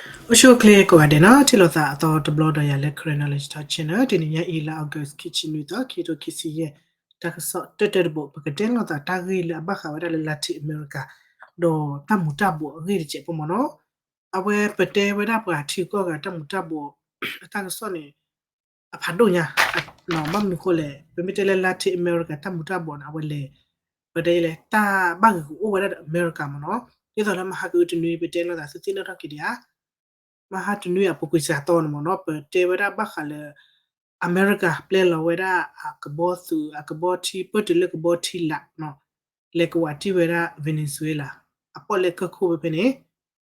အိၣ်ဆူၣ်အိၣ်ချ့ကိးဂၤဒဲးနီၤ, ထံၣ်လိာ်သးအသီတဘျီဒီးယၤလၢ Karen Knowledge Talk Channel တနံၤညါအံၤ လါ August ခံဆံနွံသီ ခံထိခံဆံယဲၢ်, တၢ်ကစီၣ်တၢတၢတဘိ ပကတဲလိာ်သးတၢ်ဂ့ၢ်လၢအဘၣ်ဃးဝဲဒၣ်လၢ Latin America ဒီးတၢ်မူၤတၢ်ဘှီးအဂ့ၢ်တစဲးဖိမ့ၢ်နီၤ. အဝဲပတဲဝဲဒၣ်ပှၤထံကီၢ်ဂၤတၢ်မူၤတၢ်ဘှီး အတၢ်ကစီၣ်န့ၣ် အဖးဒိၣ်ညါ, ဘၣ်မနုၤဃိလဲၣ်, ပမ့ၢ်တဲလၢ Latin America တၢ်မူၤတၢ်ဘှီးန့ၣ် အဝဲလဲၤ, ပတဲလဲၣ် တၢ်ဘၣ်ဂ့ၤကအိၣ်ဝဲဒၣ်ဒီးအမဲရကၤမ့ၢ်နီၤ. ဒ်သိးလၢမဟါကအုတနွံ ပတဲလိာ်သးသုသ့ၣ်နီၣ်ထီၣ်က့ၤဒံးဧါ, မဟါတနွံအပူၤကွံာ်စှၤသီန့ၣ်မ့ၢ်နီၤ, ပတဲဝဲဒၣ်ဘၣ်ဃးလၢ အမဲရကၤပျဲလီၤဝဲဒၣ်အကဘီသူး အကဘီထံ ပၢၢ်တုၤလၢကဘီထံလာ်နီၤ, လဲၤကဝးတံၢ်ဝဲဒၣ် Venezuela အပီၣ်လဲၣ်ကၢၢ်ခိၣ်ဖဲဖဲန့ၣ်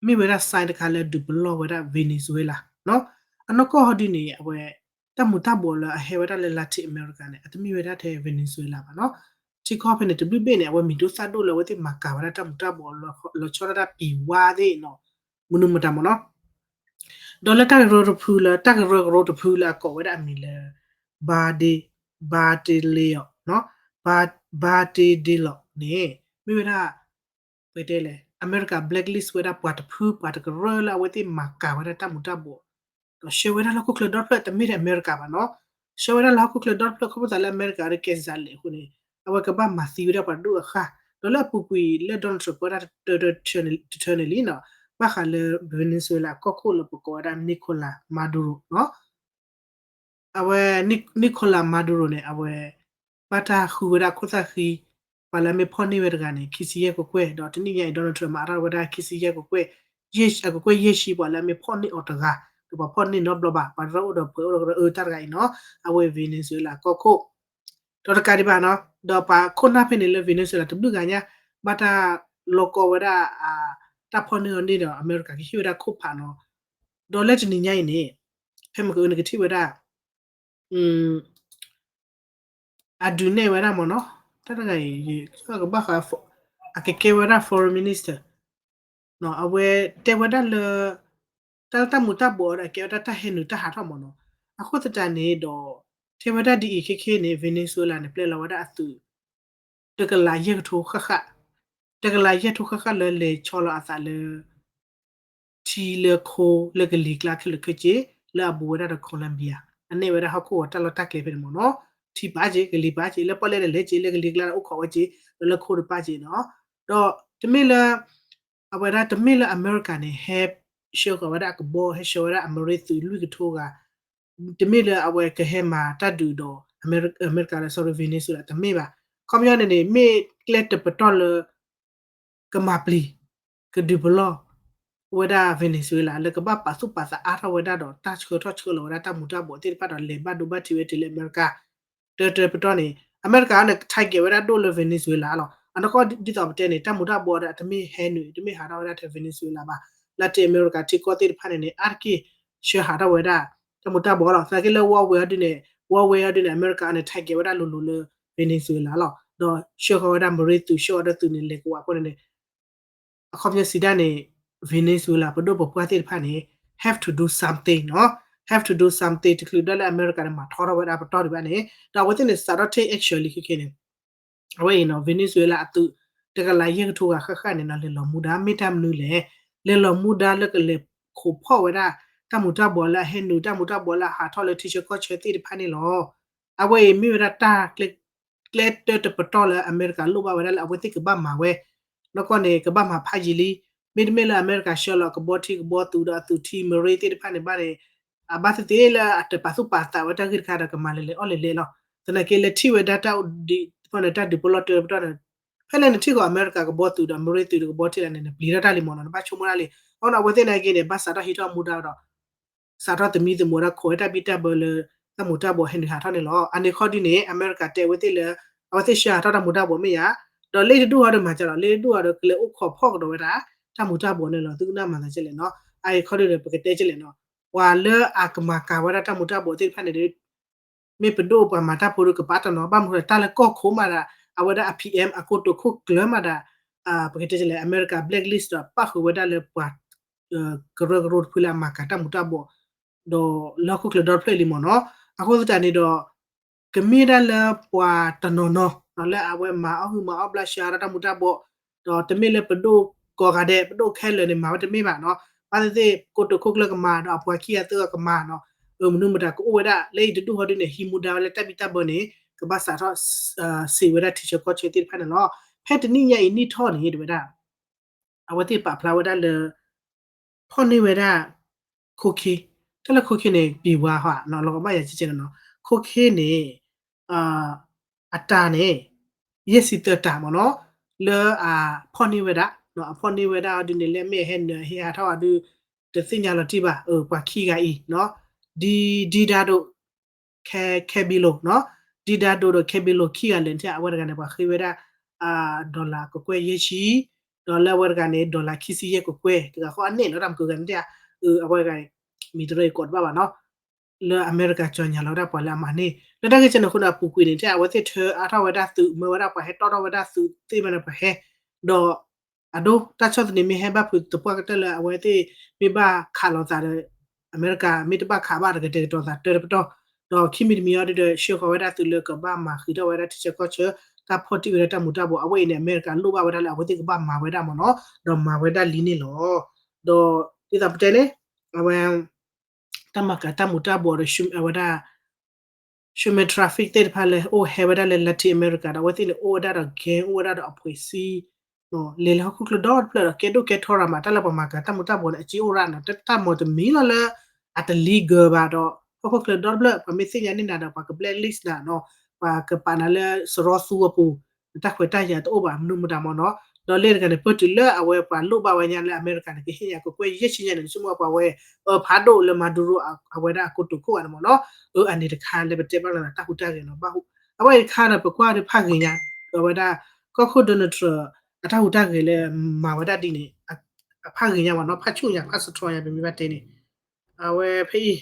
မ့ၢ်ဝဲဒၣ် sign တခါလၢဒုးပလီၢ်ဝဲဒၣ် Venezuela နီၤ. အနီၢ်ကီၢ်ဟီဒုန့ၣ် အဝဲ တၢ်မူၤတၢ်ဘှီးလၢအဟဲဝဲဒၣ်လၢ Latin America န့ၣ် အတမ့ၢ်ဝဲဒၣ်ထဲ Venezuela ဘၣ်နီၤ. ထံကီၢ်ဖဲန့ၣ် တဘျုးဘ့ၣ်န့ၣ် အဝဲမံၤဒိၣ်သၣ်ဒိၣ်လၢအဝဲသ့ၣ်မၤကၤဝဲဒၣ်တၢ်မူၤတၢ်ဘှီး လီၤဆီဒၣ်တၢ်ပံၤဝါသ့ၣ်နီၤ, မနုၤမတၤမ့ၢ်နီၤ. ဒီးလၢတၢ်ကရၢတဖုလၢ တၢ်ကရၢကရိတဖုလၢအကိးဝဲဒၣ်အမံၤလၢ Bade, Badeloi နီၤ, Ba, Badeloi န့ၣ် မ့ၢ်ဝဲဒၣ် ပတဲလဲၣ် အမဲရကၤ blacklist ဝဲဒၣ်ပှၤတဖု ပှၤတကရၢလၢအဝဲသ့ၣ်မၤကၤဝဲဒၣ်တၢ်မူၤတၢ်ဘှီး, ဒီးဆှၢဝဲဒၣ်လၢဟီၣ်ခိၣ်ချၢဒီဖျၢၣ် တမ့ၢ်ထဲအမဲရကၤဘၣ်နီၤ, ဆှၢဝဲဒၣ်လၢဟီၣ်ခိၣ်ချၢဒီဖျၢၣ် ခီဖျိသးလၢအမဲရကၤဒီးကဲစးလဲၣ်အဃိန့ၣ် အဝဲကဘၣ်မၤသံဝဲဒၣ်ပှၤဒိၣ်အဃၢ်, ဒီးလၢအပူၤကွံာ်လၢ Donald Trump ပၢတၢ်တထၢန့ၣ်လံနီၤ, ဘၣ်ဃးလၢ Venezuela အကီၢ်ခိၣ်လၢပကိးဝဲဒၣ် Nicolas Maduro နီၤ အဝဲ Nicolas Maduro န့ၣ် အဝဲ ဘၣ်တၢ်ဃုဝဲဒၣ်ခိၣ်သၣ်ဃံ, ပှၤလၢအမ့ၢ်ဖီၣ်န့ၢ်ဝဲတဂၤန့ၣ် ခံဆံယဲၢ်ကကွဲၢ်, ဒီးတနံၣ်ညါအံၤ Donald Trump မၤအါထီၣ်ဝဲဒၣ်ခံဆံယဲၢ်ကကွဲၢ်, အကကွဲၢ်ယဲၢ်ဆံ ပှၤလၢအမ့ၢ်ဖီၣ်န့ၢ်အီၤတဂၤ, ဒီးပှၤဖီၣ်န့ၢ်နီတဘျီဘၣ်, ပှၤတရၢအိၣ်ဒီးပှၤအိၣ်ဒီးကရၢအၢတၢ်တဂၤအံၤနီၤ, အဝဲ Venezuela အကီၢ်ခိၣ် ဒီးတကးဒံးဘၣ်နီၤ, ဒီးပှၤခိၣ်နၢ်ဖဲန့ၣ်လၢ Venezuela တဘျုးဂၤညါ ဘၣ်တၢ်လီကီဝဲဒၣ် တၢ်ဖီၣ်န့ၢ်အီၤန့ၣ်ဒီး အမဲရကၤကဟ့ၣ်ဝဲဒၣ်ခိၣ်ဖးနီၤ, ဒီးလၢတနံၤညါအံၤန့ၣ် ဖဲမ့ၢ်ကနကထံၣ်ဝဲဒၣ် အဒုးနဲၣ်ဝဲဒၣ်မ့ၢ်နီၤ, တၢ်တဂၤအံၤ ကဘၣ်ဃး အကကဲဝဲဒၣ် foreign minister အဝဲတဲဝဲဒၣ်လၢ တၢ်လၢတၢ်မူၤတၢ်ဘှီးဒီးအကဲဝဲဒၣ်တၢ်ဟဲနုာ်တၢ်ဟးထီၣ်မ့ၢ်နီၤ, အဃိသတးန့ၣ်ဒီး ထဲဝဲဒၣ်ဒ်အံၤခဲခဲန့ၣ် Venezuela န့ၣ် ပျဲလီၤဝဲဒၣ်အသုး တကလးယဲၢ်ကထိဃၣ်ဃၣ်, တကလးယဲၢ်ကထိဃၣ်ဃၣ်လၢလဲၤဆီလီၤအသးလၢ ထံလၢခိလၢကလံၤကျါခဲလၢာ်ခဲဆ့ လၢအဘူးဝဲဒၣ်ဒီး Colombia အနဲၣ်ဝဲဒၣ်ဟီၣ်ခိၣ်ဂီၤတၢ်လီၢ်တၢ်ကျဲဖဲန့ၣ်မ့ၢ်နီၤ, ထံပာ်က့ၤ ကလံၤပာ်က့ၤ လၢပီၣ်လဲၣ်ဒီးလဲၤက့ၤ လၢကလံၤကျါဒီးအိၣ်ခိးဝဲက့ၤ ဒီးလၢခိတပာ်က့ၤနီၤ, ဒီးတမ့ၢ်လၢ အဝဲဒၣ်တမ့ၢ်လၢအမဲရကၤန့ၣ် ဟဲဆှၢဃီၤဝဲဒၣ်အကဘီ ဟဲဆှၢဝဲဒၣ်အမရ့သုးလွံၢ်ကထိဂၤ တမ့ၢ်လၢအဝဲကဟဲမၤတၢ်ဒုးဒီး အမဲရကၤလၢ sorry Venezuela တမ့ၢ်ဘၣ်, ခီပညီန့ၣ်န့ၣ် မ့ၢ်ကျဲတပတီၢ်လၢ ကမၤပျံၤ ကဒုးပလီၢ် ဝဲဒၣ် Venezuela လၢကဘၣ်ပာ်သူၣ်ပာ်သးအါထီၣ်ဝဲဒၣ်ဒီး တၢ်ဆှၢထီၣ်ဆှၢလီၤဝဲဒၣ်တၢ်မူၤတၢ်ဘှီးသ့ၣ်တဖၣ်ဒီး လဲၤဘၣ်ဒိဘၣ်ထံးဝဲတုၤလၢအမဲရကၤ တၢတပတီၢ်န့ၣ် အမဲရကၤန့ၣ် target ဝဲဒၣ်ဒိၣ်လၢ Venezuela လီၤ. အနီၢ်ကီၢ်ဒ်သိးပတဲန့ၣ် တၢ်မူၤတၢ်ဘှီးဒီး အတမ့ၢ်ဟဲနုာ် တမ့ၢ်ဟးထီၣ်ဝဲဒၣ်ထဲ Venezuela ဘၣ်. Latin America ထံကီၢ်သ့ၣ်တဖၣ်န့ၣ်န့ၣ် အါတက့ၢ် ဆှၢဟးထီၣ်ဝဲဒၣ် တၢ်မူၤတၢ်ဘှီးလီၤ. သနာ်က့လၢ Huawei အီၤဒုန့ၣ် Huawei အီၤဒုန့ၣ် အမဲရကၤန့ၣ် target ဝဲဒၣ်လိၤလိၤလၢ Venezuela လီၤ. ဒီးဆှၢဃီၤဝဲဒၣ်မရ့သုး ဆှၢဃီၤဒီးသုးန့ၣ် လဲၤကဝးအဃိန့ၣ်န့ၣ် အခီပညီစံးဒၣ်န့ၣ် Venezuela ပဒိၣ်ပပှၢ်သ့ၣ်တဖၣ်န့ၣ် have to do something နီၤ have to do something တချုးဒၣ်လၢအမဲရကၤန့ၣ် မၤထီထီၣ်ဝဲဒၣ်ပတီၢ်ဒံးဘၣ်န့ၣ် ဒီးအဝဲသ့ၣ်န့ၣ် စးထီၣ် take action လံခဲခဲန့ၣ် အဝဲအံၤနီၤ Venezuela အသုး တကလးယဲၢ်ကထိဂၤဃၣ်ဃၣ်န့ၣ်နီၤ လဲၤလီၤမူဒါ မ့ၢ်တၢ်မနုၤလဲၣ် လဲၤလီၤမူဒါလၢကလဲၤခိးဖီၣ်ဝဲဒၣ် တၢ်မူၤတၢ်ဘှီးလၢအဟဲနုာ် တၢ်မူၤတၢ်ဘှီးလၢအဟးထီၣ်လၢထံဆၢကီၢ်ဆၢသ့ၣ်တဖၣ်န့ၣ်လီၤ. အဝဲအံၤမ့ၢ်ဝဲဒၣ်တၢ် ကျဲတၢတပတီၢ်လၢအမဲရကၤလိၣ်ဘၣ်ဝဲဒၣ်လၢအဝဲသ့ၣ်ကဘၣ်မၤဝဲ နီၢ်ကီၢ်န့ၣ် ကဘၣ်မၤဖးယံာ်လံ. မ့တမ့ၢ်လၢအမဲရကၤဆှၢလီၤကဘီထံကဘီသူးဒီးအသုးထံမရ့သ့ၣ်တဖၣ်န့ၣ်ဘၣ်န့ၣ် အဘၣ်သ့ၣ်သ့ၣ်လၢအတပာ်သူၣ်ပာ်သးဝဲတၢ်ဂ့ၢ်တခါဒီးကမၤလဲၤလဲၤအီၣ်လဲၤလဲၤလီၤ. သနာ်က့လၢထံၣ်ဝဲဒၣ်တၢ်ဒ်န့ၣ် တၢ်ဒုးပလီၢ်တၢတပတီၢ်န့ၣ် ဖဲလဲၣ်နထံၣ်ဃီၤအမဲရကၤကဘီသူးဒီးမရ့သူးဒီးကဘီထံလာ်န့ၣ် နပျံၤထီၣ်တၢ်လံမ့ၢ်နီၤ နဘၣ်ဆိကမိၣ်တၢ်လံ. အဃိန့ၣ် အဝဲသ့ၣ်နာ်က့န့ၣ် ဘၣ်စးထီၣ်ဟံးထီၣ်မူဒါဒီး စးထီၣ်သမံသမိးဒီးခိးဝဲတၢ်ဘံၣ်တၢ်ဘၢလၢ တၢ်မူၤတၢ်ဘှီးဟဲနုာ်ဟးထီၣ်န့ၣ်လီၤ. အန့ၣ်ခီဒုန့ၣ် အမဲရကၤတဲဝဲသ့ၣ်လၢ အဝဲသ့ၣ်ဆှၢဟးထီၣ်တၢ်မူၤတၢ်ဘှီးမ့ၢ်ယါ ဒီးလၢတဒူၣ်အီၤဒီးမၤစၢၤဒီး လၢတဒူၣ်အီၤဒီးကလဲၤအိၣ်ခိးဖီၣ်ကဒီးဝဲဒၣ် တၢ်မူၤတၢ်ဘှီးန့ၣ်လီၤ. သုကနၣ်မၤသးကဲလဲၣ်နီၤ. အအံၤခီဒုဒီး ပကတဲကဲလဲၣ်နီၤ. ပှၤလၢအကမၤကၤဝဲဒၣ်တၢ်မူၤတၢ်ဘှီးသ့ၣ်တဖၣ်န့ၣ်ဒီး မ့ၢ်ပဒိၣ်ပှၤမၤတၢ်ဖိဒီးကပာ်တနီၤ ဘၣ်မနုၤတၢ်လၢကီၢ်ခိၣ်မးဒၣ် အဝဲဒၣ်အ PM အကိတိာ်ခိၣ်ကျၢၤမးဒၣ် ပကတဲလဲၣ် အမဲရကၤ blacklist ဒီးပၣ်ဃုာ်ဝဲဒၣ်လၢပှၤ ကရၢကရိတဖုလၢအမၤကၤတၢ်မူၤတၢ်ဘှီး ဒီးလၢဟီၣ်ခိၣ်ချၢဒီတဖျၢၣ်လံမ့ၢ်နီၤ. အဃိသတးန့ၣ်ဒီး ကမ့ၢ်ဒၣ်လၢပှၤတနီၤနီၤ လၢအဝဲမၤအီၣ်ဟုၣ်မၤအီၣ်ဘျးစှၤဒီးတၢ်မူၤတၢ်ဘှီး ဒီးတမ့ၢ်လၢပဒိၣ်ကိးဂၤဒဲး ပဒိၣ်ခဲလၢာ်န့ၣ် မၤဝဲတမ့ၢ်ဘၣ်နီၤ. အဝဲသ့ၣ်ကိတိာ်ခိၣ်ကျၢၢ်ကမၤ ဒီးအပှၤခံဂၤသၢဂၤကမၤနီၤ, မနုၤမတၤကအိၣ်ဝဲဒၣ် လၢအံၤတဒူၣ်ဟီဒုန့ၣ် ဟံးမူဒါဝဲလၢတၢ်ဘံၣ်တၢ်ဘၢန့ၣ် ကဘၣ်စးထီၣ် စံးဝဲဒၣ်ထံဆၢကီၢ်ဆၢသ့ၣ်တဖၣ်န့ၣ်လီၤ. ဖဲတနံၣ်ညါအံၤနံၣ်ထီၣ်န့ၣ် တဲဝဲဒၣ် အဝဲသ့ၣ်ပာ်ဖျါဝဲဒၣ်လၢ ဖီၣ်န့ၢ်ဝဲဒၣ် cocaine, တၢ်လၢ cocaine န့ၣ် ပံၤဝါဟီနီၤ, လီၤကဘၣ်ယၤကဲကဲနီၤနီၤ, cocaine န့ၣ် အတၢ်န့ၣ် ယဲၢ်ဆံသၢတၢ်မ့ၢ်နီၤ, လၢအဖီၣ်န့ၢ်ဝဲဒၣ်, အဖီၣ်န့ၢ်ဝဲဒၣ်အီၤဒုန့ၣ် လၢမ့ၢ်အဟဲနုာ်ဟ့ၣ်ဟးထီၣ်အီၤဒု တသ့ၣ်ညါလီၤတံၢ်ဘၣ်, ပှၤခံဂၤအံၤနီၤ, ဒံဒံဒါဒိၣ် ခဲဘံလိၤနီၤ, ဒံဒါဒိၣ်ဒီးခဲဘံလိၤခံဂၤလဲၣ်န့ၣ် အဝဲတဂၤန့ၣ် ပှၤဃ့ဝဲဒၣ် dollar ကကွဲၢ်ယဲၢ်ဆံ, ဒီးလၢအဝဲတဂၤန့ၣ် dollar ခံဆံယဲၢ်ကကွဲၢ်, တဂၤဃီအန့ၣ်လီၤ တၢ်မုၢ်ကဂၤန့ၣ်တဲ, အဝဲတဂၤန့ၣ် မံၤတရၢအံၤကိးတဘၣ်ဘၣ်နီၤ, လၢအမဲရကၤကၠီၤညါလီၤဝဲဒၣ်ပှၤလၢအမၤန့ၢ်, လၢတၢ်ဂ့ၢ်ကဲန့ၣ်အဃိန့ၣ် အပူၤကွံာ်န့ၣ် တဲအဝဲသ့ၣ်ထၢအါထီၣ်ဝဲဒၣ်သုး မၢဝဲဒၣ်ပှၤဟဲတီၣ်ထီၣ်ဝဲဒၣ်သုးသ့ၣ်မးန့ၣ်ပှၤဟဲ, ဒီး အဒိ တၢ်ဆီၣ်သနံးမ့ၢ်ဟဲဘၣ်ဖုးသပှၢ်ကတၢၢ်လၢ အဝဲသ့ၣ်မ့ၢ်ဘၣ်ခးလိာ်သးဒီး အမဲရကၤ မ့ၢ်တဘၣ်ခးဘၣ်ဒီး ကတဲာ်ကတီၤသးတၢတပတီၢ်, ဒီးခံမံၤတမံၤအံၤဒီး ဆှၢဃီၤဝဲဒၣ်သုးလၢကဘၣ်မၤဃုာ်ထီၣ်ဝဲဒၣ်ထံဆၢကီၢ်ဆၢ တၢ်ဖီၣ်တံၢ်ဝဲဒၣ်တၢ်မူၤတၢ်ဘှီး အဝဲအံၤန့ၣ် အမဲရကၤလိၣ်ဘၣ်ဝဲဒၣ်လၢအဝဲသ့ၣ်ကဘၣ်မၤဝဲဒၣ်မ့ၢ်နီၤ, ဒီးမၤဝဲဒၣ်လံန့ၣ်လီၤ. ဒီးဒ်သိးပတဲန့ၣ် အဝဲ တၢ်မၤကၤတၢ်မူၤတၢ်ဘှီးဒီး အဝဲဒၣ် human traffic သ့ၣ်တဖၣ်လၢအိၣ်ဟဲဝဲဒၣ်လၢ Latin America ဒီး အဝဲသ့ၣ်န့ၣ် အိၣ်ဝဲဒၣ်ဒီး gang အိၣ်ဝဲဒၣ်ဒီးအဖှဲးစံ လဲၤလၢဟီၣ်ခိၣ်ချၢဒီတဖျၢၣ်ဒီး ကဲဒိၣ်ကဲထီရၤမး တၢ်လၢပှၤမၤကၤတၢ်မူၤတၢ်ဘှီးန့ၣ် အစ့အိၣ်ရၣ်နီၤ, တၢ်မီၤတမံၤလီၤလၢ အတ legal ဘၣ်ဒီး ဟီၣ်ခိၣ်ချၢဒီတဖျၢၣ် ပှၤမ့ၢ်သ့ၣ်ညါန့ၢ်နၤဒီး ပှၤက blacklist နၤနီၤ, ပှၤကပာ်နၤလၢစရီသူအပူၤ, နတၢ်ခွဲးတၢ်ယာ်တအိၣ်ဘၣ် မနုၤမတၤမ့ၢ်နီၤ, ဒီးလၢတဂၤန့ၣ် ပၢၢ်တုၤလၢအဝဲပှၤလိၣ်ဘၣ်ဝဲညါလၢအမဲရကၤန့ၣ် ကဟ့ၣ်ညါကကွဲၢ်ယဲၢ်ဆံညါန့ၣ် ဆိကမိၣ်ပှၤဝဲ အၢဖးဒိၣ်လၢ Maduro အဝဲဒၣ်အကိတိာ်ခိၣ်ဂၤန့ၣ်မ့ၢ်နီၤ, အၢအန့ၣ်တခါလၢပတဲဘၣ်လီၤနၤတၢ်ဟူးတၢ်ဂဲၤနီၤ, ဘၣ်ဟူး အဝဲအံၤတခါဒီး ပကွၢ်ဒီးဖးဂ့ၤညါ, ဒီးအဝဲဒၣ် ကီၢ်ခိၣ် Donald Trump အတၢ်ဟူးတၢ်ဂဲၤလၢမၤဝဲဒၣ်ဒ်န့ၣ် အဖးဂ့ၤညါမ့ၢ်နီၤ, ဖးဆူၣ်ညါ ဖးစထြီညါ ပမ့ၢ်ဘၣ်တဲန့ၣ်, အဝဲဖဲအံၤ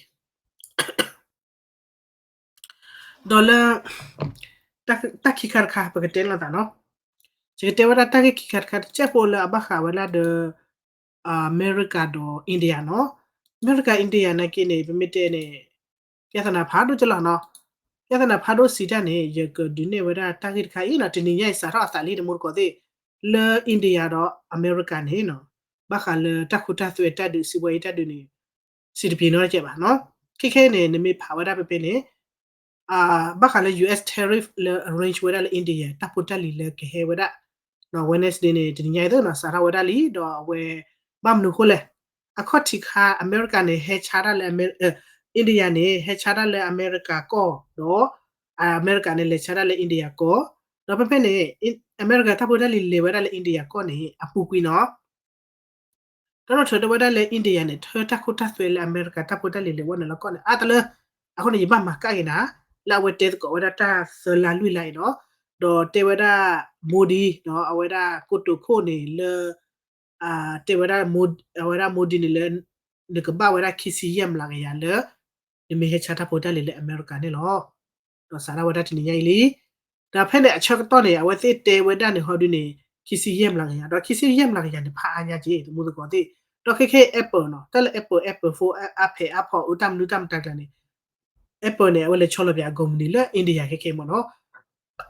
ဒီးလၢ တၢ်ခံခါတခါ ပကတဲလိာ်သးနီၤ, ယကတဲဝဲဒၣ်တၢ်ဂ့ၢ်ခံခါတခါ တစဲးဖိလၢအဘၣ်ဃးဝဲဒၣ်ဒီး အမဲရကၤဒီး India နီၤ, အမဲရကၤ India နာ်က့န့ၣ် ပမ့ၢ်တဲန့ၣ် ပြဿနာဖးဒိၣ်ကလီၤနီၤ, ပြဿနာဖးဒိၣ်စံးတၢ်န့ၣ် ယကဒုးနဲၣ်ဝဲဒၣ်တၢ်ဂ့ၢ်တခါအံၤနီၤ, တနံၤညါအံၤစးထီၣ်အသးလံတမူတကိးသ့ၣ်, လၢ India ဒီးအမဲရကၤန့ၣ်နီၤ, ဘၣ်ဃးလၢတၢ်ခိတၢ်သွဲတၢ်ဒုး စံးဘှီအံၤတၢ်ဒုးန့ၣ် စံးတပျ့ၤနီတကဲးဘၣ်နီၤ, ခဲခဲအံၤန့ၣ် နမ့ၢ်ဖးဝဲဒၣ်ဖဲဖဲန့ၣ် ဘၣ်ဃးလၢ US tariff လၢ arrange ဝဲဒၣ်လၢ India တၢ်ဖိတၢ်လံၤလၢကဟဲဝဲဒၣ် Wednesday န့ၣ် တနံၤညါအံၤသ့နီၤ စးထီၣ်ဝဲဒၣ်လံ ဒီးအဝဲ ဘၣ်မနုၤအဃိလဲၣ်, အခီၣ်ထံးခါ အမဲရကၤန့ၣ် ဟဲဆါတၢ်လၢ India န့ၣ် ဟဲဆါတၢ်လၢအမဲရကၤကီၢ် ဒီး အမဲရကၤန့ၣ် လဲၤဆါတၢ်လၢ India ကီၢ်, ဒီးဖဲဖဲန့ၣ် အမဲရကၤတၢ်ဖိတၢ်လံၤလဲၤဝဲဒၣ်လၢ India ကီၢ်န့ၣ် အပူၤကွံာ်နီၤ Donald Trump တဲဝဲဒၣ်လၢ India န့ၣ် ထၢတၢ်ခိတၢ်သွဲလၢအမဲရကၤတၢ်ဖိတၢ်လံၤလဲၤဝဲန့ၣ်လီၤကီၢ်န့ၣ် အါတလၢ အဃိန့ၣ် ယဘၣ်မၤကၣ်က့ၤနၤ လၢအဝဲတဲသကိးဝဲဒၣ်တၢ်သၢလါလွံၢ်လါအံၤနီၤ, ဒီးတဲဝဲဒၣ် Modi နီၤ အဝဲဒၣ်ကိတိာ်ခိၣ်န့ၣ်လၢ တဲဝဲဒၣ် အဝဲဒၣ် Modi န့ၣ်လၢ နကဘၣ်ဝဲဒၣ်ခံဆံယဲၢ်မျးကယၤလၢ နမ့ၢ်ဟဲဆါတၢ်ဖိတၢ်လံၤလၢအမဲရကၤန့ၣ်လီၤ. ဒီးစးထီၣ်ဝဲဒၣ်တနံၤညါအံၤလံ. ဒီးဖဲန့ၣ်အဆၢကတီၢ်န့ၣ် အဝဲသ့ၣ်တဲဝဲဒၣ်န့ၣ်ဟီဒုန့ၣ် ခံဆံယဲၢ်မျးကယၤ, ဒီးခံဆံယဲၢ်မျးကယၤန့ၣ် ဖးအါညါက့ၤ တမူသကိးသ့ၣ်, ဒီးခဲခဲ Apple နီၤ, တၢ်လၢ Apple, Apple phone အါဖဲးအါဖီး အတၢ်မနုၤတၢ်မတၤကျါန့ၣ် Apple န့ၣ် အဝဲလဲၤဆီလီၤပၠးအကုမ္ပဏီလၢ India ခဲခဲမ့ၢ်နီၤ.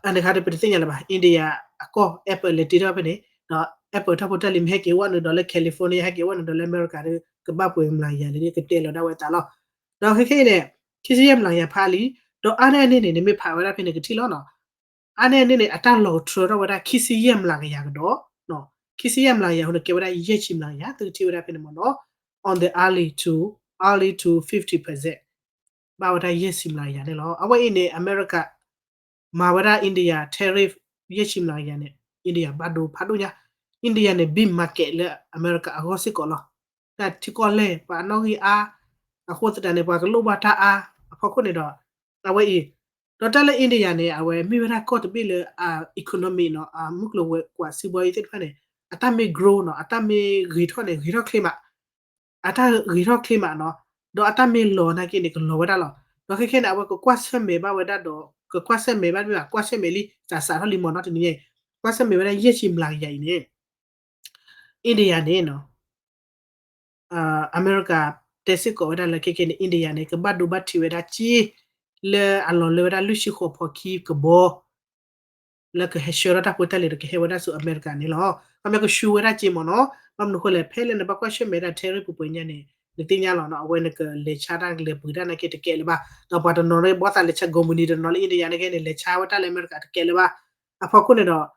အန့ၣ်ခါဒီး ပတသ့ၣ်ညါလၢၤဘၣ် India အကီၢ် Apple လဲၤတ့ထီၣ်ဖဲန့ၣ်, ဒီး Apple တၢ်ဖိတၢ်လံၤမ့ၢ်ဟဲက့ၤဝဲန့ၣ်ဒီးလၢ California ဟဲက့ၤဝဲန့ၣ်ဒီးလၢအမဲရကၤဒီး ကဘၣ်ပှဲၤမျးကယၤလံ ကတဲလီၤဒၣ်ဝဲသးလီၤ. ဒီးခဲခဲအံၤန့ၣ် ခံဆံယဲၢ်မျးကယၤဖးလံ, ဒီးအါန့ၢ်အန့ၣ်န့ၣ် နမ့ၢ်ဖးဝဲဒၣ်ဖဲန့ၣ် ကထံၣ်လီၤနီၤ. အါန့ၢ်အန့ၣ်န့ၣ် အတၢ်လီၤထြၢထီၣ်ဝဲဒၣ် ခံဆံယဲၢ်မျးကယၤကဒီး, ခံဆံယဲၢ်မျးကယၤအဃိန့ၣ် ကဲဝဲဒၣ် ယဲၢ်ဆံမျးကယၤ သုကထံၣ်ဝဲဒၣ်ဖဲန့ၣ်မ့ၢ်နီၤ. On the early to, early to fifty percent ဘၣ်ဝဲဒၣ် ယဲၢ်ဆံမျးကယၤန့ၣ်လီၤ. အဝဲအံၤန့ၣ် အမဲရကၤ မၤဝဲဒၣ် India tariff ယဲၢ်ဆံမျးကယၤန့ၣ် India ဘၣ်ဒိဖးဒိၣ်ညါ, India န့ၣ် big market လၢအမဲရကၤအဂီၢ်စ့ၢ်ကီးလီၤ. တၢ်ထံကီၢ်လဲၢ် ပှၤအနီၣ်ဂံၢ်အါ, အဃိသတးန့ၣ် ပှၤကလိၣ်ဘၣ်တၢ်အါ, အဖီခိၣ်န့ၣ်ဒီး အဝဲအံၤ, ဒီးတၢ်လၢ India န့ၣ် အဝဲမ့ၢ်ဝဲဒၣ်ကီၢ်တဘ့ၣ်လၢ အ economy နီၤ, အမုၢ်ကျိၤဝဲၤကွာ်စံးဘီအံၤသ့ၣ်တဖၣ်န့ၣ် အတၢ်မ့ၢ် grow နီၤ, အတၢ်မ့ၢ်ဂ့ၤထီၣ်န့ၣ် ဂ့ၤထီၣ်ချ့မး အတၢ်ဂ့ၤထီၣ်ချ့မးနီၤ, ဒီးအတၢ်မ့ၢ်လီၤနာ်က့န့ၣ် ကလီၤဝဲဒၣ်လီၤ. ဒီးခဲခဲန့ၣ် အဝဲကကွၢ်ဆၢၣ်မဲာ်ဘၣ်ဝဲဒၣ်ဒီး ကကွၢ်ဆၢၣ်မဲာ်ဘၣ်တမ့ၢ်ဘၣ် ကွၢ်ဆၢၣ်မဲာ်လံ စးစးထီၣ်လံမ့ၢ်နီၤ တနံၤညါအံၤ, ကွၢ်ဆၢၣ်မဲာ်ဝဲဒၣ် ယဲၢ်ဆံမျးကယၤအံၤန့ၣ် India န့ၣ်နီၤ အမဲရကၤတဲစ့ၢ်ကီးဝဲဒၣ်လၢခဲခဲန့ၣ် India န့ၣ် ကဘၣ်ဒိဘၣ်ထံးဝဲဒၣ်က့ လၢအလီၤလၢဝဲဒၣ်လွံၢ်ဆံဃိးဖီခံကဘီ လၢကဟဲဆှၢထီၣ်တၢ်ဖိတၢ်လံၤဒီးကဟဲဝဲဒၣ်ဆူအမဲရကၤန့ၣ်လီၤ. ခီပညီကဆူဝဲဒၣ်က့မ့ၢ်နီၤ. ဘၣ်မနုၤဃိလဲၣ် ဖဲလၢနဘၣ်ကွၢ်ဆၢၣ်မဲာ်ဒၣ် tariff ပှဲၤပှဲၤညါန့ၣ် နသ့ၣ်ညါလီၤနီၤ အဝဲနကလဲၤဆါတၢ်လဲၤပှ့ၤတၢ်နာ်က့တကဲလၢၤဘၣ်. ဒီးပှၤတနီၤဘီသးလဲၤဆါ ကုမ္ပဏီတနီၤလၢ India နာ်က့န့ၣ် လဲၤဆါဝဲတၢ်လၢအမဲရကၤတကဲလၢၤဘၣ်. အဖီခိၣ်န့ၣ်ဒီး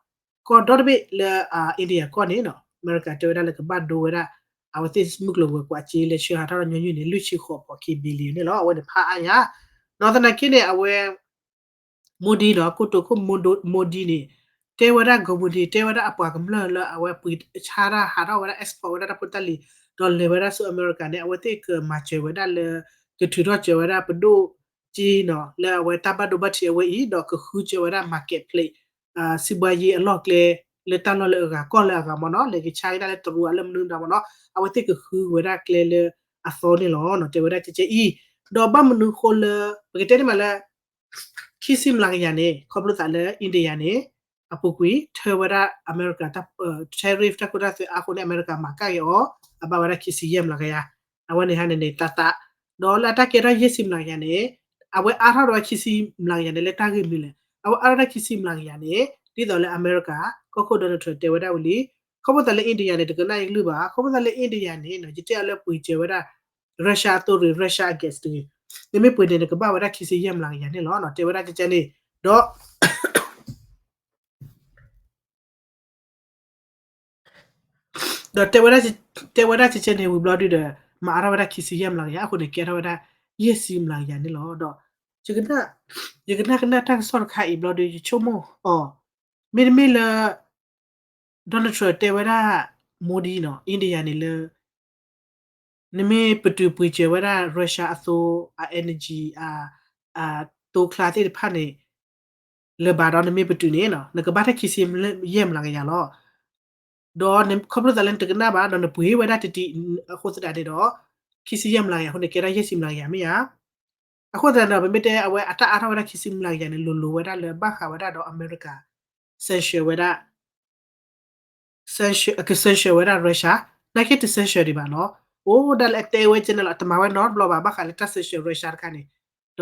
ကီၢ်ဒီတဘ့ၣ်လၢ India ကီၢ်န့ၣ်နီၤ အမဲရကၤတဲဝဲဒၣ်လၢကဘၣ်ဒိဝဲဒၣ် အဝဲသ့ၣ်မုၢ်ကျိၤဝဲၤကွာ်က့လၢဆှၢဟးထီၣ်ညီနုၢ်န့ၣ် လွံၢ်ဆံဃိးဖီခံ billion န့ၣ်လီၤ. အဝဲန့ၣ်ဖးအါညါ နီၢ်သနာ်က့န့ၣ် အဝဲ Modi နီၤ ကိတိာ်ခိၣ် Modi န့ၣ် တဲဝဲဒၣ် ကုမ္ပဏီ တဲဝဲဒၣ်အပှၤကမျၢၢ်လၢအဝဲပှ့ၤဆါတၢ်ဟးထီၣ်ဝဲဒၣ် export ဝဲဒၣ်တၢ်ဖိတၢ်လံၤ ဒီးလဲၤဝဲဒၣ်ဆူအမဲရကၤန့ၣ် အဝဲသ့ၣ်ကမၤစၢၤဝဲဒၣ်လၢ ကထုးထီၣ်စၢၤဝဲဒၣ်ပဒိၣ်က့နီၤ လၢအဝဲတၢ်ဘၣ်ဒိဘၣ်ထံးအဝဲအံၤ ဒီးကဃုစၢၤဝဲဒၣ် marketplace စီးပွားရေးအလီၢ်ကျဲ လၢတၢ်လီၢ်လၢအဂၤ ကီၢ်လၢအဂၤမ့ၢ်နီၤ လဲၤကဆါက့ၤဒၣ်လၢတရူးအလၢမနုၤမတၤမ့ၢ်နီၤ အဝဲသ့ၣ်ကဃုဝဲဒၣ်ကျဲလၢအသီန့ၣ်လီၤ. တဲဝဲဒၣ်ကဲကဲအံၤ ဒီးဘၣ်မနုၤဃိလၢ ပကတဲန့ၣ်မးလၢ ခံဆံမျးကယၤန့ၣ် ခီဖျိသးလၢ India န့ၣ် အပူၤကွံာ် ထၢဝဲဒၣ်အမဲရကၤ tariff တၢ်ခိတၢ်သွဲအါအဃိန့ၣ် အမဲရကၤမၤကၣ်က့ၤအီၤ အဘၣ်ဝဲဒၣ်ခံဆံယဲၢ်မျးကယၤ အဝဲန့ၣ်ဟါန့ၣ်န့ၣ် သးသး ဒီးလၢအတၢ်ကဲထီၣ်ယဲၢ်ဆံမျးကယၤန့ၣ် အဝဲအါထီၣ်ဒီးဝဲခံဆံမျးကယၤန့ၣ် လၢတၢ်ဂ့ၢ်မနုၤလဲၣ်. အဝဲအါထီၣ်တၢ်ခံဆံမျးကယၤန့ၣ် ဒ်သိးလၢအမဲရကၤ ကီၢ်ခိၣ် Donald Trump တဲဝဲဒၣ်ဝံၤလံ ခီဖျိသးလၢ India န့ၣ် တကနၣ်ယကလုၢ်ဘၣ် ခီဖျိသးလၢ India န့ၣ် ယတဲအီၤလၢပှ့ၤစၢၤဝဲဒၣ် Russia အသိးရ့ၣ် Russia အ gas တဂ့ၤ နမ့ၢ်ပှ့ၤန့ၣ် နကဘၣ်ဝဲဒၣ်ခံဆံယဲၢ်မျးကယၤန့ၣ်လီၤ. တဲဝဲဒၣ်ကဲကဲန့ၣ် ဒီး ဒီးတဲဝဲဒၣ် တဲဝဲဒၣ်ကဲကဲန့ၣ် ဝံၤဘျီဒုဒီး မၤအါထီၣ်ဝဲဒၣ်ခံဆံယဲၢ်မျးကယၤ အဃိန့ၣ် ကဲထီၣ်ဝဲဒၣ် ယဲၢ်ဆံမျးကယၤန့ၣ်လီၤ. ဒီး ယကနၣ်ကနၣ်တၢ်ကစီၣ်တခါအံၤဘျီဒု ယဆိကမိၣ်အီၤ မ့တမ့ၢ်လၢ Donald Trump တဲဝဲဒၣ် Modi နီၤ India န့ၣ်လၢ နမ့ၢ်ပတုာ်ပှ့ၤစၢၤဝဲဒၣ် Russia အသိး အ energy အ အသိချါသ့ၣ်တဖၣ်န့ၣ် လၢၤဘၣ်ဒီး နမ့ၢ်ပတုာ်န့ၣ်နီၤ နကဘၣ်ထဲခံဆံယဲၢ်မျးကယၤလီၤ. ဒီးခီဖျိသးလၢနတကနၣ်ဘၣ် ဒီးနပှ့ၤဝဲဒၣ်တတံၤ အဃိသတးန့ၣ်ဒီး ခံဆံယဲၢ်မျးကယၤအဃိန့ၣ် ကဲထီၣ်ယဲၢ်ဆံမျးကယၤမ့ၢ်ဧါ. အဃိသတးန့ၣ်ဒီး ပမ့ၢ်တဲအဝဲအတၢ်အါထီၣ်ဝဲဒၣ်ခံဆံမျးကယၤန့ၣ် လိၤလိၤဝဲဒၣ်လၢဘၣ်ဃးဝဲဒၣ်ဒီးအမဲရကၤ sanction ဝဲဒၣ် က sanction ဝဲဒၣ် Russia နာ်က့တ sanction ဒံးဘၣ်နီၤ. အိၣ်ဒၣ်လၢအတဲဝဲ general အတမၤဝဲနီတဘျီဘၣ် ဘၣ်ဃးလၢတၢ် sanction Russia တခါန့ၣ် ဒီ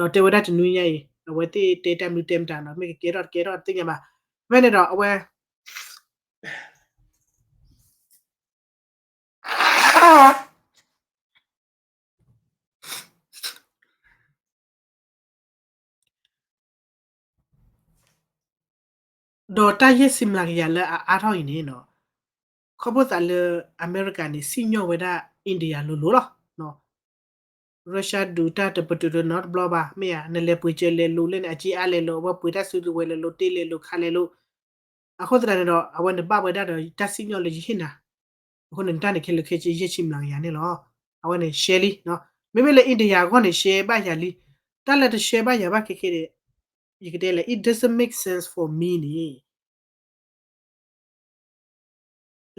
းတဲဝဲဒၣ်တနွံညါအံၤ အဝဲသ့ၣ်တဲတၢ်မနုၤတဲမတၤနီၤ မ့ၢ်ကကဲထီၣ်တကဲထီၣ်တသ့ၣ်ညါဘၣ်. ဖဲန့ၣ်ဒီးအဝဲ ဒီးတၢ်ယဲၢ်ဆံမျးကယၤလၢအအါထီၣ်အံၤန့ၣ်နီၤ ခီဖျိသးလၢအမဲရကၤန့ၣ် စံၣ်ညီၣ်ဝဲဒၣ် India လိၤလိၤလီၤ. Russia ဒုးတၢ်တပတုာ်တနီတဘျီဘၣ် မ့ၢ်ဧါ နလဲၤပှ့ၤစၢၤလဲၤလိၤလၢန့ၣ် အက့အါလဲၤလိၤ အဝဲပှ့ၤတၢ်စုကဝဲၤလဲၤလိၤ တ့လဲၤလိၤ ခါလဲၤလိၤ အဃိသတးန့ၣ်ဒီး အဝဲန့ၣ်ဘၣ်ဝဲဒၣ်ဒီးတၢ်စံၣ်ညီၣ်လၢယဟ့ၣ်နၤ အဃိန့ၣ် နတၢ်န့ၣ်ခဲလၢာ်ခဲဆ့ယဲၢ်ဆံမျးကယၤန့ၣ်လီၤ. အဝဲန့ၣ် ရှဲလံ မ့မ့ၢ်လၢ India အဂီၢ်န့ၣ် ရှဲဘၣ်ယၤလံ တၢ်လၢတရှဲဘၣ်ယၤဘၣ်ခဲခဲန့ၣ် ယကတဲလဲၣ် it doesn't make sense for me န့ၣ်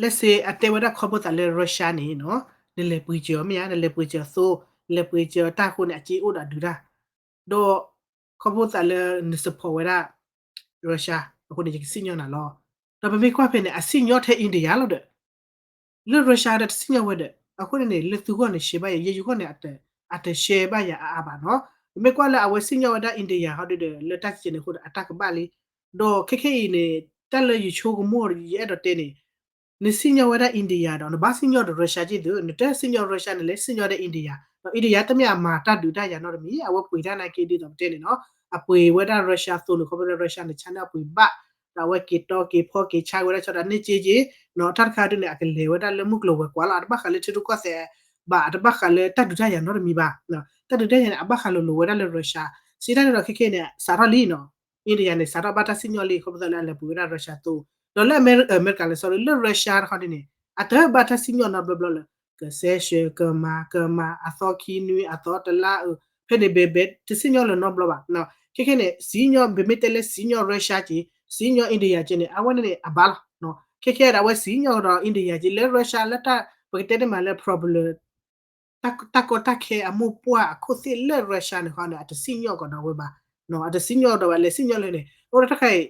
let's say အတဲဝဲဒၣ်ခီဖျိသးလၢ Russia န့ၣ်နီၤ နလဲၤပှ့ၤစၢၤအီၤမ့ၢ်ဧါ နလဲၤပှ့ၤစၢၤအီၤသိ နလဲၤပှ့ၤစၢၤအီၤတၢ်အဃိန့ၣ် အက့အိၣ်ဒီးအဒုးတၢ် ဒီးခီဖျိသးလၢန support ဝဲဒၣ် Russia အဃိန့ၣ် ယကစံၣ်ညီၣ်နၤလီၤ. ဒီးပမ့ၢ်ကွၢ်ဖဲန့ၣ် အစံၣ်ညီၣ်ထဲ India လီၤဒီး လၢ Russia ဒီးတစံၣ်ညီၣ်ဝဲဒီး အဃိန့ၣ်န့ၣ် လၢသုဂီၢ်န့ၣ် ရှဲဘၣ်ယၤ ယဲယဂီၢ်န့ၣ် အတရှဲဘၣ်ယၤအါအါဘၣ်နီၤ. ပမ့ၢ်ကွၢ်လၢအဝဲစံၣ်ညီၣ်ဝဲဒၣ် India ဟီဒုဒီး လၢတၢ်စံၣ်ညီၣ်န့ၣ်အဃိဒီး အတၢ်ကဘၣ်လံ. ဒီးခဲခဲအံၤန့ၣ် တၢ်လၢယဆိကမိၣ်ယအဲၣ်ဒိးတဲန့ၣ် နစံၣ်ညီၣ်ဝဲဒၣ် India ဒီး နဘၣ်စံၣ်ညီၣ်ဒီး Russia က့သု နတစံၣ်ညီၣ် Russia န့ၣ်လဲၤစံၣ်ညီၣ်ဒီး India ဒီး India တမ့ၢ်အမၤတၢ်ဒုးတၢ်ယၤနီတမံၤ အဝဲပှ့ၤတၢ်နာ်က့ဒ်သိးပတဲန့ၣ်နီၤ အပှ့ၤဝဲဒၣ် Russia သိန့ၣ် ခီဖျိလၢ Russia န့ၣ် ဆါန့ၢ်အပှ့ၤဘၣ် ဒီးအဝဲက့ၤတီက့ၤဖီက့ၤဆါဝဲဒၣ်ဆီဒီးန့ၣ်က့က့ တၢ်တခါဒုန့ၣ် အကလဲၤဝဲဒၣ်လၢမုၢ်ကျိၤဝဲၤကွာ်လီၤ အတဘၣ်ဃးလၢထံရူၢ်ကီၢ်သဲးဘၣ် အတဘၣ်ဃးလၢတၢ်ဒုးတၢ်ယၤနီတမံၤဘၣ် တၢ်ဒုးတၢ်ယၤန့ၣ် အဘၣ်ဃးလိၤလိၤဝဲဒၣ်လၢ Russia စံးတၢ်န့ၣ်ဒီးခဲခဲန့ၣ် စးထီၣ်လံနီၤ India န့ၣ် စးထီၣ်ဘၣ်တၢ်စံၣ်ညီၣ်လံ ခီဖျိလၢအလဲၤပှ့ၤဝဲဒၣ် Russia သိ ဒီးလၢအမဲရကၤလၢ sorry လၢ Russia တခီဒ်န့ၣ် အတဘၣ်တၢ်စံၣ်ညီၣ်နီတဘျီဘျီလၢ ကစဲးရှဲ ကမၤ ကမၤ အသီခံနွံ အသီတလါအ ဖဲန့ၣ်ဘဲဘဲ တစံၣ်ညီၣ်လၢၤနီတဘျီဘၣ် ခဲခဲန့ၣ် စံၣ်ညီၣ် ပမ့ၢ်တဲလၢစံၣ်ညီၣ် Russia က့ စံၣ်ညီၣ် India က့န့ၣ် အဝဲန့ၣ်န့ၣ် အဘၣ်လီၤ ခဲခဲဒီး အဝဲစံၣ်ညီၣ်ဒီး India က့ လၢ Russia လၢတၢ် ပကတဲန့ၣ်မးလၢ problem တၢ်ကီတၢ်ခဲအမိၢ်ပှၢ်အခိၣ်သ့ၣ်လၢ Russia န့ၣ်ဃီန့ၣ် အတစံၣ်ညီၣ်ကဒီးဝဲဘၣ် အတစံၣ်ညီၣ်ဒီးဝဲလဲၤစံၣ်ညီၣ်လၢန့ၣ် အဝဲဒၣ်တခါအံၤ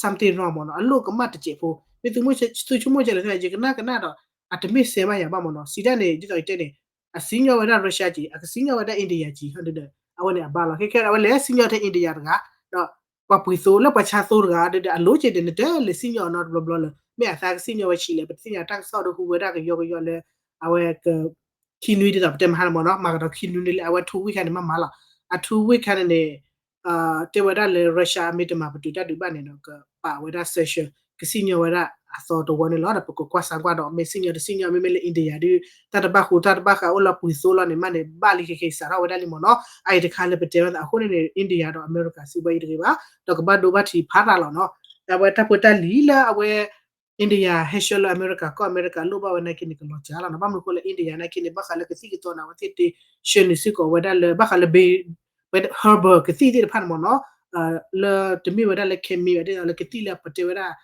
something wrong မ့ၢ်နီၤ အလိၣ်ကမၣ်တစဲးဖိ မ့ၢ်သုဆိကမိၣ်ကလဲၣ် ယကနၣ်ကနၣ်ဒီး အတမ့ၢ်စဲးဘၣ်ယၤဘၣ်မ့ၢ်နီၤ စံးတၢ်န့ၣ် ဒ်သိးယတဲန့ၣ် အစံၣ်ညီၣ်ဝဲဒၣ် Russia က့ အကစံၣ်ညီၣ်ဝဲဒၣ် India က့ ဟီဒုဒီး အဝဲန့ၣ်အဘၣ်လီၤ ခဲခဲအဝဲလဲၤစံၣ်ညီၣ်ထဲ India တဂၤ ဒီး ပှၤပှ့ၤသိလၢပှၤဆါသိတဂၤဒုဒီး အလိၣ်က့ဒီး နတဲလဲၤစံၣ်ညီၣ်အီၤနီတဘျီဘျီလၢ မ့ၢ်အသးကစံၣ်ညီၣ်ဝဲဆံးလဲၣ် ပတသ့ၣ်ညါတၢ်ကစီၣ်ဒီးဟူဝဲဒၣ်ကယီကယီလၢ အဝဲ ခံနွံဒ်သိးပတဲမဟါန့ၣ်မ့ၢ်နီၤ မၤကဒီးခံနွံန့ၣ်လၢအဝဲ two week ခါန့ၣ် မ့ၢ်မၤလီၤ အ two week ခါန့ၣ်န့ၣ် တဲဝဲဒၣ်လၢ Russia မ့ၢ်တမၤပတုာ်တၢ်ဒုးဘၣ်န့ၣ်ဒီး ကပာ်ဝဲဒၣ် sanction ကစံၣ်ညီၣ်ဝဲဒၣ်အသီတဝီန့ၣ်လီၤ. ဒီးပကကွၢ်စးကွၢ်ဒီး မ့ၢ်စံၣ်ညီၣ်တစံၣ်ညီၣ် မ့မ့ၢ်လၢ India ဒုး တၢ်တဘၣ်ဃူတၢ်တဘၣ်ဃးအိၣ်လၢပှ့ၤသိလီၤန့ၣ် မ့ၢ်န့ၣ် ဘၣ်လံခဲခဲအံၤ စးထီၣ်ဝဲဒၣ်လံမ့ၢ်နီၤ အအံၤတခါလၢပတဲဝဲသးအဃိန့ၣ်န့ၣ် India ဒီးအမဲရကၤစံးဘၣ်အံၤတဂ့ၤဘၣ် ဒီးကဘၣ်ဒိဘၣ်ထံးဖးတၢ်လီၤနီၤ အဝဲတၢ်ပှဲၤတၢ်လံၤလၢအဝဲ India ဟဲဆှၢလၢအမဲရကၤကီၢ် အမဲရကၤလိၣ်ဘၣ်ဝဲနာ်က့န့ၣ် ကလီၤစှၤလီၤနီၤ ဘၣ်မနုၤအဃိလၢ India နာ်က့န့ၣ် ဘၣ်ဃးလၢကသံၣ်ကသီန့ၣ် အဝဲသ့ၣ်တ့ဆှၢန့ၢ်စ့ၢ်ကီးဝဲဒၣ်လၢ ဘၣ်ဃးလၢ herbal ကသံၣ်သ့ၣ်တဖၣ်န့ၣ်မ့ၢ်နီၤ လၢတမ့ၢ်ဝဲဒၣ်လၢ chemical ဒ်သိးလၢကသံၣ်လၢအပတဲဝဲဒၣ်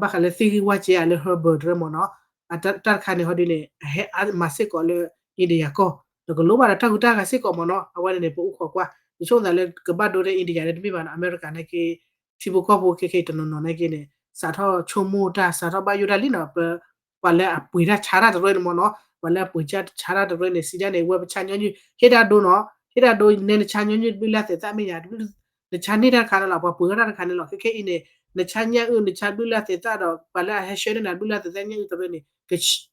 ဘၣ်ဃးလၢသ့ၣ်ဂံၢ်ဝၣ်စဲအါလၢ herbal တရၢမ့ၢ်နီၤ တၢ်တခါန့ၣ်ဟီဒ်န့ၣ် အဟဲအါမးစ့ၢ်ကီးလၢ India ကီၢ် ဒီးကလိၣ်ဘၣ်ဒီးတၢ်ဟူးတၢ်ဂဲၤစ့ၢ်ကီးမ့ၢ်နီၤ အဝဲန့ၣ်န့ၣ် ပအိၣ်ခိးကွၢ် ယဆိကမိၣ်သးလၢကဘၣ်ဒိလၢ India န့ၣ်တမ့ၢ်ဘၣ်နီၤ အမဲရကၤနာ်က့ ထံဖိကီၢ်ဖိခဲခဲအံၤတနီၤနီၤနာ်က့န့ၣ် စးထီၣ်ဆိကမိၣ်တၢ် စးထီၣ်ဘၣ်ယိၣ်တၢ်လံနီၤ ပ ပှၤလၢအပှ့ၤတၢ်ဆါတၢ်တရၢန့ၣ်မ့ၢ်နီၤ ပှၤလၢအပှ့ၤတၢ်ဆါတၢ်တရၢန့ၣ် စံးဒ်န့ၣ် ဝဲပဆါညီနုၢ် ဟ့ၣ်တၢ်ဒိနီၤ ဟ့ၣ်တၢ်ဒိနဲနဆါညီနုၢ်တဘျုးလၢ်သဲးသၣ်မ့ၢ်ဧါ နဆါန့ၢ်တၢ်တခါန့ၣ်လီၤ ပှၤပှ့ၤထီၣ်တၢ်တခါန့ၣ်လီၤ ခဲခဲအံၤန့ၣ် နဆါညၣ်အုၣ် နဆါဘျုးလၢ်သဲးသၣ်ဒီး ပှၤလၢအဟဲဆှၢန့ၢ်နၤဘျုးလၢ်သဲးသၣ်ညၣ်အုၣ်တရၢန့ၣ်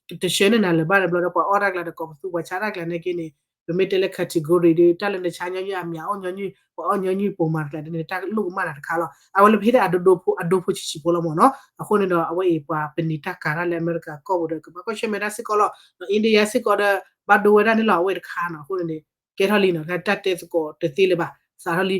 တဆှၢန့ၢ်နၤလၢၤဘၣ်န့ၣ်ဘျီဒီး ပှၤအီၣ်တၢ်ကျါဒီးကိးပသူ ပှၤဆါတၢ်ကျါနာ်က့န့ၣ် ပမ့ၢ်တဲလၢ category ဒီး တၢ်လၢနဆါညီနုၢ်အမံၤအီၣ်ညီနုၢ် ပှၤအီၣ်ညီနုၢ်ပိာ်မၤတကျါန့ၣ် တၢ်လိၣ်ကမၣ်နၤတခါလီၤ အဝဲလၢပဟ့ၣ်ဒၣ်အဒိဒိဖိ အဒိဖိဆံးဆံးဖိလီၤမ့ၢ်နီၤ အဃိန့ၣ်ဒီး အဝဲအံၤပှၤပနံာ်တၢ်ကၤတၢ်လၢအမဲရကၤကီၢ်ပူၤဒီး ကဘၣ်ကွၢ်ဆၢၣ်မဲာ်တၢ်စ့ၢ်ကီးလီၤ ဒီး India စ့ၢ်ကီးဒီး ဘၣ်ဒိဝဲဒၣ်န့ၣ်လီၤ အဝဲတခါနီၤ အဃိန့ၣ်န့ၣ် ကဲထီၣ်လံနီၤ တၢ်တဲသကိးတသ့လၢၤဘၣ် စးထီၣ်လံ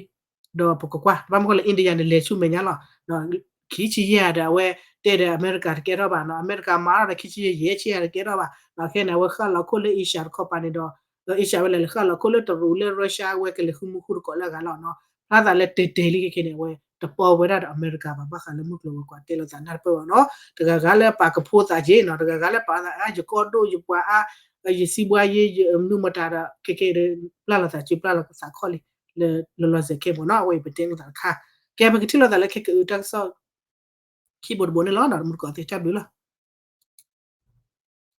ဒီးပကကွၢ် ဘၣ်မနုၤဃိလၢ India န့ၣ် လဲၤဆူမဲာ်ညါလီၤ ခံဆံယဲၢ်ဂၤဒီး အဝဲတဲဒီးအမဲရကၤတကဲထီၣ်ဘၣ်နီၤ အမဲရကၤမၤထီၣ်ဒီးခံဆံယဲၢ်ယဲၢ်ဆံဂၤတကဲထီၣ်ဘၣ် ဒီးခဲန့ၣ် အဝဲဃၣ်လီၤခိၣ်လၢ Asia တခီပၤန့ၣ်ဒီး Asia ဝဲလဲၤလၢဃၣ်လီၤခိၣ်လၢတရူးလၢ Russia ဝဲကလဲၤဃုမူဃုတကိးလၢအဂၤလီၤနီၤ ဖျါသးလၢတဲတဲလံခဲခဲန့ၣ် အဝဲတပီဝဲဒၣ်ဒီးအမဲရကၤဘၣ် ဘၣ်ဃးလၢမုၢ်ကျိၤဝဲၤကွာ်တဲလိာ်သးနၢ်တပၢၢ်ဘၣ်နီၤ တဂၤဂၤလၢပာ်ကဖိသးက့နီၤ တဂၤဂၤလၢပာ်သးအါ ယကီၢ်ဒိၣ်ယပှၤအါ ယစံးဘှါယဲ ယမနုၤမတၤဒီး ခဲခဲဒီး ပျၢ်လီၤသးစုပျၢ်လီၤသးခီၣ်လံ လၢလီၤလီၤဆဲးခဲမ့ၢ်နီၤ အဝဲအံၤပတဲလိာ်သးတခါ ကဲပကထံၣ်လိာ်သးလၢခဲကအုးတၢ်ကစီၣ် ခံဘိတဘိန့ၣ်လီၤ ဒီးမုၢ်တကိးသ့တၢ်ဘျုးလီၤ